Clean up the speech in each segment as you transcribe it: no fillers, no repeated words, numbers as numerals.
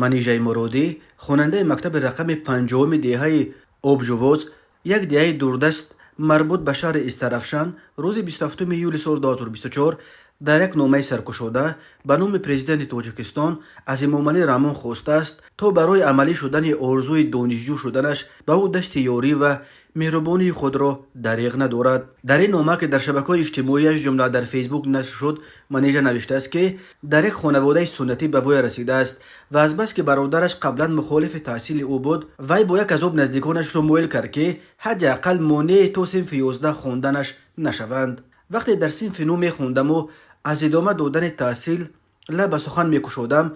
Манижаи Муродӣ, хонандаи мактаби рақами 50-уми деҳаи Обжувоз, як деҳаи дурдаст марбут ба шаҳри Истаравшан, рӯзи 27 июли соли 2024 дар як номаи саркушода ба номи Президенти Тоҷикистон аз Эмомалӣ Раҳмон хостааст, то барои амалӣ шудани орзуи донишҷӯ шуданаш ба ӯ дасти ёрӣ ва меҳрубонии худро дареғ надорад. Дар ин нома, ки дар шабакаҳои иҷтимоӣ, аз ҷумла дар Фейсбук нашр шуд, Манижа навиштааст, ки дар як хонаводаи суннатӣ ба воя расидааст ва азбаски бародараш қаблан мухолифи таҳсили ӯ буд, вай бо як азоб наздиконашро моил кард, ки ҳадди ақал монеи то синфи 11 хонданаш нашаванд. Вақте дар синфи 9 мехондаму аз идома додани таҳсил лаб ба сухан мекушодам,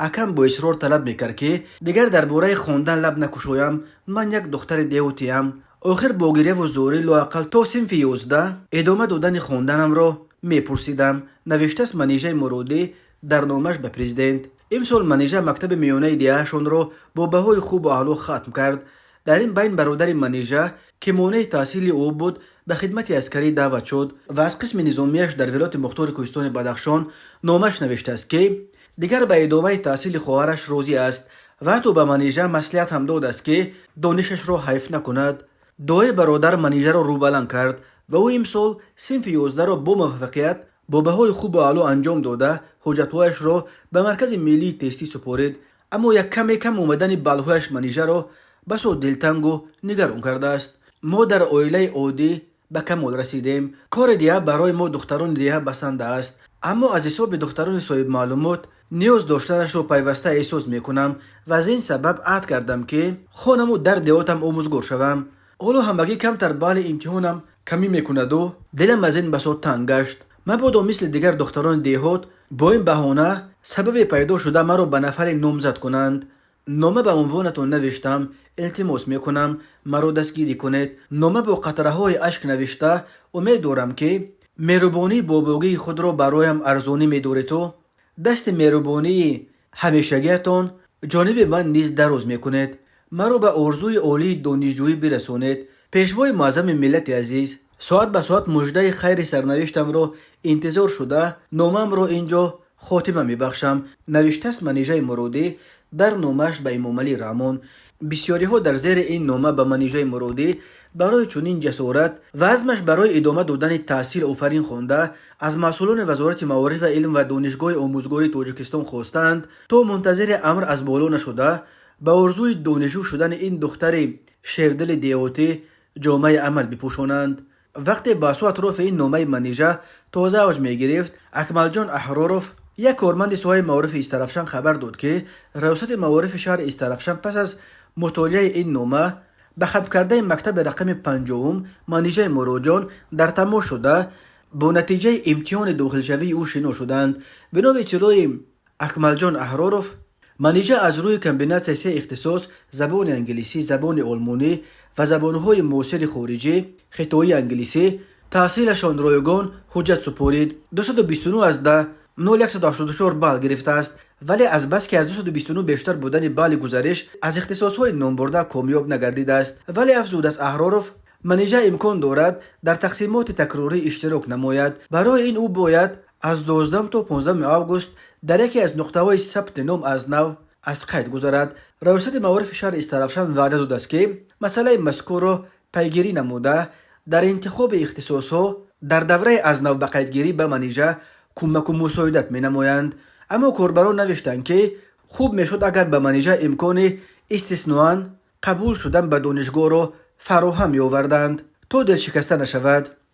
акам бо исрор талаб мекард, ки дигар дар бораи хондан лаб накушоям. Ман як духтари деҳотиям. Охир бо гиряву зорӣ лоақал то синфи 11 идома додани хонданамро мепурсидам, навиштааст Манижаи Муродӣ дар номааш ба Президент. Имсол Манижа мактаби миёнаи деҳаашонро бо баҳои хубу аъло хатм кард. Дар ин байн бародари Манижа, ки монеи таҳсили ӯ буд, ба хидмати аскарӣ даъват шуд ва аз қисми низомияш дар вилояти мухтори кӯҳистони Бадахшон номаш навиштааст, ки дигар ба идомаи таҳсили хоҳараш розӣ аст ва ҳатто ба Манижа маслиҳат ҳам додааст, ки донишашро ҳайф накунад. Дуои бародар Манижаро рӯбаланд кард ва ӯ имсол синфи 11-ро бо муваффақият, бо баҳои хубу аъло анҷом дода, ҳуҷҷатҳояшро ба Маркази миллии тестӣ супорид. Аммо як каме кам омадани баллҳояш Манижаро басо дилтангу нигарон кардааст. Мо дар оилаи оддӣ ба камол расидем. Кори деҳа барои мо, духтарони деҳа, басанда аст, аммо аз ҳисоби духтарони соҳибмаълумот ниёз доштанашро пайваста эҳсос мекунам ва аз ин сабаб аҳд кардам, ки хонаму дар деҳотам омӯзгор шавам. Ҳоло ҳамагӣ камтар балли имтиҳонам камӣ мекунаду дилам аз ин басо танг гашт. Мабодо мисли дигар духтарони деҳот бо ин баҳона сабабе пайдо шуда, маро ба нафаре номзад кунанд. Нома ба унвонатон навиштам. Илтимос мекунам, маро дастгирӣ кунед. Нома бо қатраҳои ашк навишта. Умед дорам, ки меҳрубонии бобогии худро бароям арзонӣ медорету дасти меҳрубонии ҳамешагиатон ҷониби ман низ дароз мекунед. Маро ба орзуи олии донишҷӯӣ бирасонед. Пешвои муаззами миллати азиз, соат ба соат муждаи хайри сарнавиштамро интизор шуда, номаамро ин ҷо хотима мебахшам, навиштааст Манижаи Муродӣ дар номааш ба Эмомалӣ Раҳмон. Бисёриҳо дар зери ин нома ба Манижаи Муродӣ барои чунин ҷасорат ва азмаш барои идома додани таҳсил офарин хонда, аз масъулони Вазорати маориф ва илм ва Донишгоҳи омӯзгории Тоҷикистон хостаанд, то мунтазири амр аз боло нашуда, ба орзуи донишҷӯ шудани ин духтари шердили деҳотӣ ҷомаи амал бипӯшонанд. Вақте баҳсҳо атрофи ин номаи Манижа тоза авҷ мегирифт, Акмалҷон Аҳроров, як корманди соҳаи маорифи Истаравшан, хабар дод, ки Раёсати маорифи шаҳри Истаравшан пас аз мутолиаи ин нома ба хатмкардаи мактаби рақами 50-ум Манижаи Муроҷон дар тамос шуда, бо натиҷаи имтиҳони дохилшавии ӯ шинос шуданд. Бино ба иттилои Акмалҷон Аҳроров, Манижа аз рӯи комбинатсияи се ихтисос: забони англисӣ, забони олмонӣ ва забонҳои муосири хориҷӣ, хитоии англисӣ, таҳсилашон ройгон ҳуҷҷат супорид, 229 аз 0,184 балл гирифтааст. Вале азбаски аз 229 бештар будани балли гузариш, аз ихтисосҳои номбурда комёб нагардидааст. Вале, афзудааст Аҳроров, Манижа имкон дорад дар тақсимоти такрорӣ иштирок намояд. Барои ин ӯ бояд аз 12 то 15 август дар яке аз нуқтаҳои сабти ном аз нав аз қайд гузарад. Раёсати маорифи шаҳри Истаравшан ваъда додааст, ки масъалаи мазкурро пайгирӣ намуда, дар интихоби ихтисосҳо дар давраи аз нав ба қайдгирӣ ба Манижа кӯмаку мусоидат менамоянд. Аммо корбарон навиштанд, ки хуб мешуд, агар ба Манижа имкони истисноан қабул шудан ба донишгоҳро фароҳам меоварданд, то дилшикаста нашавад.